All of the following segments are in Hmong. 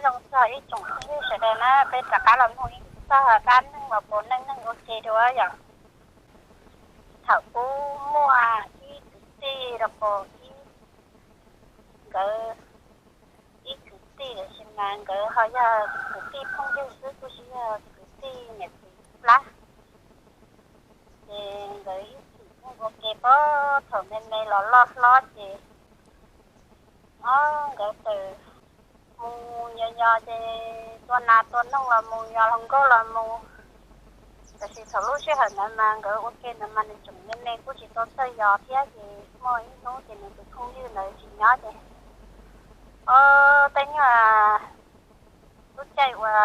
Nyob zoo txog ib tsoom phooj ywg sawv daws na, peb rov qab los mloog ib txog dab neeg los puas neej neeg ua ke dua yom. Thaum ub muaj ib kwv tij los puas ib, nkawd ib kwv tij, tiam sis mas nkawd ho yog kwv tij phooj ywg xwb, kuj tsis yog kwv tij niam txiv plab. Ces nkawd ib txwm mus ua ke pab thaum me me los loj hlob ces, o, nkawd txawm mus yos yos ces tua nas tua noog los mus, yos hluas nkauj los mus. Tab sis thaum lub sij hawm ntawd mas nkawd ua ke ntawd mas nws tseem me me kuj tsis tau txawj yos thiab ces muaj ib hnub ces nws tus phooj ywg ntawd tsis nyob ces, o, tej nyuag lub caij uas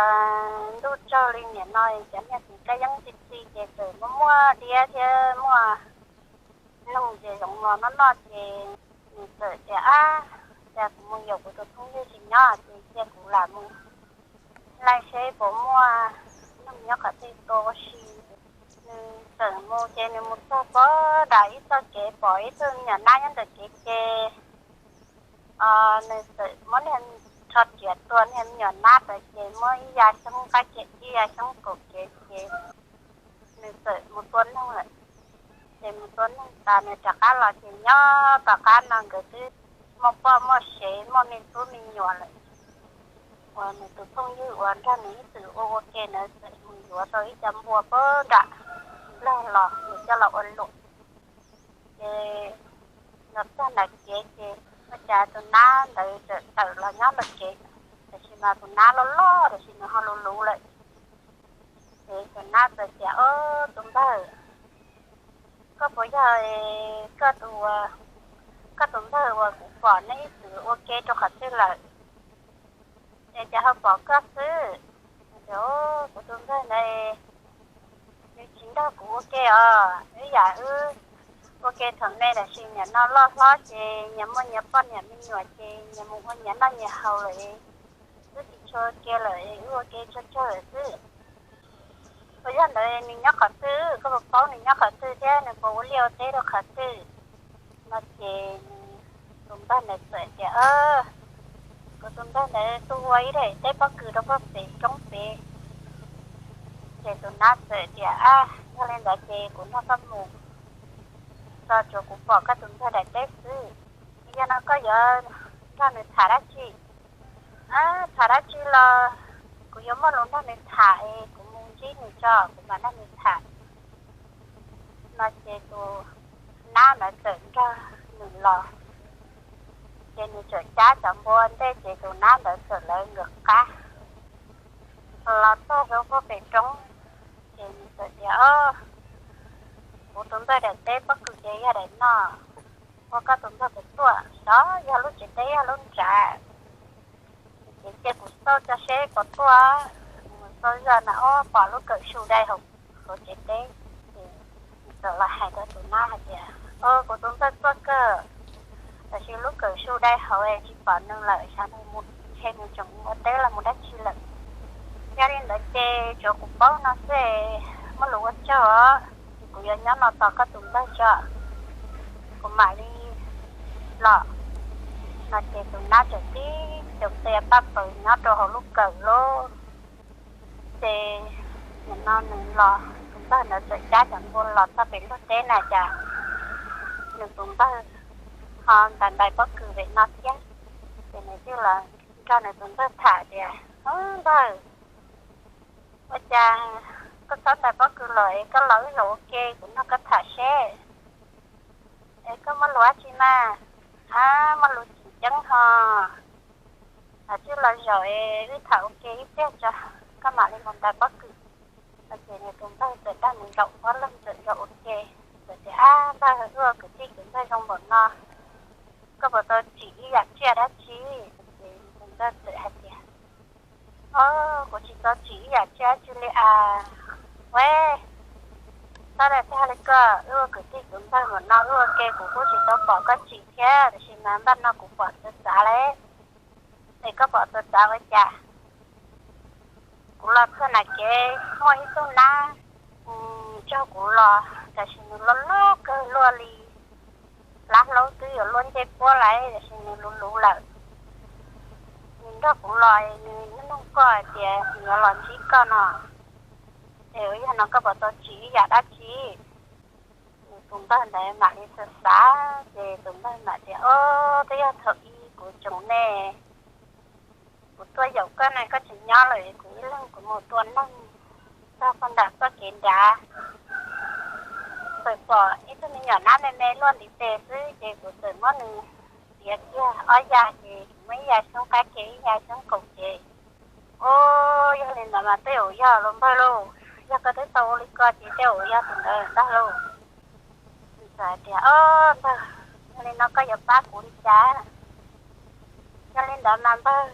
ntuj tsaug li niam no cov niag txiv kab yeeb txi txi ces txawm muaj muaj diab thiab muaj noog ces zoov los noj noj ces nws txawm tias, ab, cas kuv mus yaum kuv tus phooj ywg tsis nyob ces cia kuv lam mus laij seb puas muaj noog nyob qhov twg tua ua si. Nws txawm mus ces nws mus txog pab nram ib txoj kev pom ib tug me nyuam nab nyob ntawm kev ces, o, nws txawm muab niag rho riam tua niag me nyuam nab ntawd ces muab ib ya xyoob qab kev ib ya xyoob kaum kev ces nws txawm mus tua noog lawm. Ces mus tua noog tas nws rov qab los ces nyob tom qab no nkawd twb muaj poj muaj sev muaj me tub me nyuam lawm. Uas nws tus phooj ywg uas nrog nws ib txwm ua ua ke ntawd txawm mus yuav tau ib co npua pab nram nplog los nws coj los ua luam. Ces los txog nram kev ces ua cas tus nab ntawd txawm tawm los nyob ntawm kev, tab sis mas tus nab loj loj tab sis nws ho luv luv lawm. Ces tus nab txawm tias, o, tus npawg, koj puas yog koj tus, koj tus npawg uas kuv pom nej ib txwm ua ke rau qhov twg lawm? Es cas ho pom koj xwb? Kuv tus npawg ntawd nws tsis nrog kuv ua ke os, ib yam wb ua ke thaum me tab sis nim no loj hlob ces nyias muaj nyias poj niam me nyuam ces nyias mus ua nyias noj nyias haus lawm, wb tsis tshua ua ke lawm, wb ua ke tsawg tsawg lawm xwb. Puas yog ntawd nws nyob qhov twg, koj puas paub nws nyob qhov twg thiab nws puas ua liaj ua teb rau qhov twg? No ces tus npawg ntawd txawm tias, kuv tus npawg ntawd tuaj ua ib daim teb pob kws rau pem roob pem. Ces tus nab txawm tias, a, yog li ntawd ces kuv nrog koj mus, tsuav kuv pom koj tus npawg daim teb xwb. Yog no koj yuav nrog nws tham dab tsi? Tham dab tsi los kuv yuav muaj lus nrog nws tham es kuv mus ntsib nws tso kuv mam nrog nws tham. No ces tus nab ntawd txawm nrog nws los, ces nws txawm cab cov npua ntej ces tus nab ntawd txawm lawv nkawm qab los txog rau pem roob. Ces nws txawm tias, o, kuv tus npawg daim teb pob kws ces yog daim no, ua koj tus npawg puas tuaj, xyov yog lub tsev teb yog lub nrad. Ces cia kuv xauj tso seb puas tuaj. Xauj zoj na, o, pom lub kawm su dai hauv hauv tsev teb. Ces txawm los hais rau tus nab hais tias, o, kuv tus npawg tuaj kawg, tab sis lub kawm su dai hauv es tsis pom nws lawm, xyov nws mus, ntshe nws tseem mus ua teb los mus dab tsi lawm. Yog li ntawd ces tsuav kuv paub no xwb, muaj lus ua tsaug os, kuv yuav nyob no tos koj tus npawg tso, kuv mam li los. No ces tus nab txawm tib caus tia paj paws nyob rau hauv lub kawm lauj. Ces nim no nws los, tus npawg ntawd txawm cab cov npua los txog pem luag teb na cas nws tus npawg ho ntais ntais pob kws pem no thiab. Ces nws thiaj los nrog nws tus npawg tham tias, o, npawg, ua cas koj txhob ntais pob kws los es koj los wb zaum ua ke kuv nrog koj tham seb. Es koj muaj lus dab tsi mas? A, muaj lus tseem ceeb ho. Tsij los zaum es wb tham ua ke ib pliag tso, koj mam li mus ntais pob kws. No ces nws tus npawg txawm nrog nws zaum, ob leeg txawm zaum ua ke. Txawm tias, ab npawg, wb ua kwv tij kwv npawg zoo npaum no, koj puas tau tsim ib yam tsiaj dab tsi? Ces nws tus npawg txawm hais tias, o, kuv tsis tau tsim ib yam tsiaj dab tsi li as. Ua, txhob dag tag li koj, wb ua kwv tij kwv npawg npaum no wb ua ke kuv kuj tsis tau pom koj tsim thiab, tab sis mas npaj no kuv pom txawv txav li. Es koj pom txawv txav ua cas? Kuv los txog nram kev muaj ib tug nab nrog kuv los, tab sis nws loj loj kawg luaj li, lab hlaub twb yuav luaj ncej puab lawm, tab sis nws luv luv lawm. Nws nrog kuv los, nws nug koj hais tias nws yuav los ntsib koj no, es yog no koj puas tau tsim ib yam dab tsi? Tus npawg ntawd mam li xav xav ces tus npawg mam tias, Au, twb yog thaum ub kuv tseem me, kuv tuaj yaum koj ne, koj tsis nyob lawm, kuv ib leeg kuv mus tua neeg txog pem nram txoj kev nrad, txawm pom ib tug me nyuam nab me me luaj ntiv tes xwb ces kuv txawm muab nws txiav kiag ob yas ces muab ib yas xyoob qab ke ib yas xyoob kaum ces. Au, yog li ntawd mas tej zaum yog los npawg lauj, yog koj twb tau ua li ko ces tej zaum yog tus ntawd ntag lauj. Nws txawm hais tias, Au, npawg, yog li no koj yuav pab kuv li cas? Yog li ntawd mas npawg,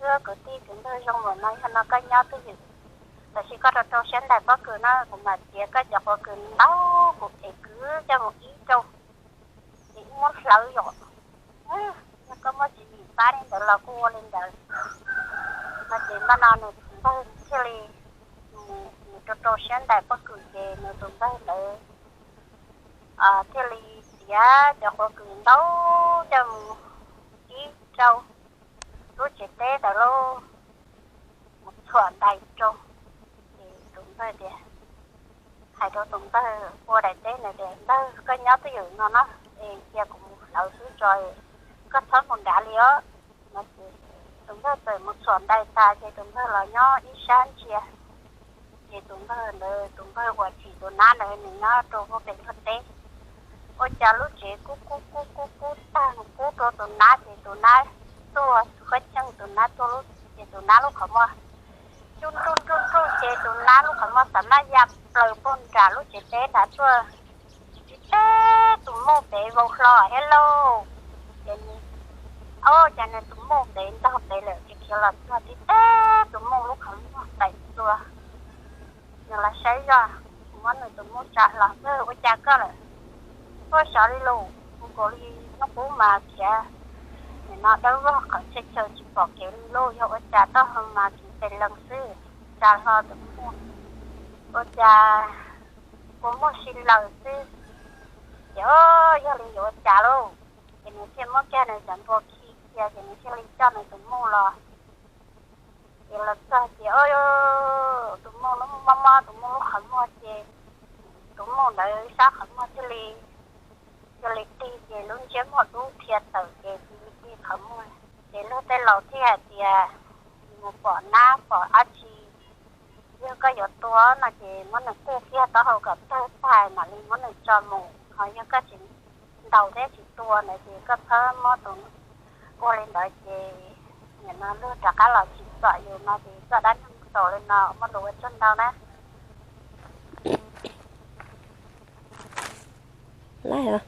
wb kwv tij kwv npawg zoo lawm no, yog no koj nyob twj ywm, tab sis koj rau rau siab ntais pob kws no, kuv mam txiav koj cov quav kws ntau, kuv ev kwv coj mus ib rau, ces wb muab hlawv yom. Yog koj muaj tswv yim pab li ntawd los kuj ua li ntawd. No ces npaj no nws tus npawg thiaj li, nws rau rau siab ntais pob kws ces nws tus npawg ntawd thiaj li txiav cov quav kws ntau coj mus ib rau lub tsev teb ntawd lauj, mus txhuam ntais rau. Ces tus npawg tias, hais rau tus npawg ua daim teb ntawd tias, Npawg, koj nyob twj ywm no na, es cia kuv mus hlawv xwb tso, koj txhob mus nrad li os. No ces tus npawg txawm mus txhuam ntais tas ces tus npawg los nyob ib sab ntsia. Ces tus npawg ntawd, tus npawg uas tsim tus nab ntawd nws nyob rau pem luag teb. Ua cas lub tsev kub kub kub kub kub tag, kub rau tus nab ces tus nab tuag, khaub ceej tus nab tuag, ces tus nab lub qhov muag nruj nruj nruj nruj ces tus nab lub qhov muag xav maj ya plaws pem nram lub tsev teb nrad tuaj. Tib teg tus muj pem vau hlo thiab lauj. Ces, au, cas nws tus muj pem ntog pem lawm, khiav los txog tib teg tus muj lub qhov muag pem tuaj. Nws los saib zoj, muab nws tus muj tsa hlo, Ua cas koj lawm? Tuaj xyov li lus, kuv nkaus li hnub qub mas khiav, nim no dawb vog qhov chaw chaw tsis pom kev li lauj, yog ua cas taub hau mas tsis pes lees xwb. Tsa hlo tus muj, Ua cas kua muag si laws xwb? Ces, Au, yog li yuav ua cas lauj? Ces nws thiaj muab kiag nws cov npua khi cia ces nws thiaj li coj nws tus muj los. Ces los txog ces, au, tus muj lub mob mob tus muj lub qhov muag ces tus muj ntawd sab qhov muag thiaj li, thiaj li dig ces lub ntsiab muag dub dhia tawm ces cia li dig qhov muag. Ces luag tej laus thiaj hais tias, mus pom nab pom dab tsi, yog koj yuav tua no ces muab nws kuj kiag taub hau kom tawg tag mam li muab nws tso mus, ho yog koj tsis ntaus thiab tsis tua ntawd ces koj txhob muab tus, ua li ntawd ces nim no luag rov qab los tsim txom yus no ces txoj dab neeg xaus li no, muaj lus ua tsaug ntau na. Laib os.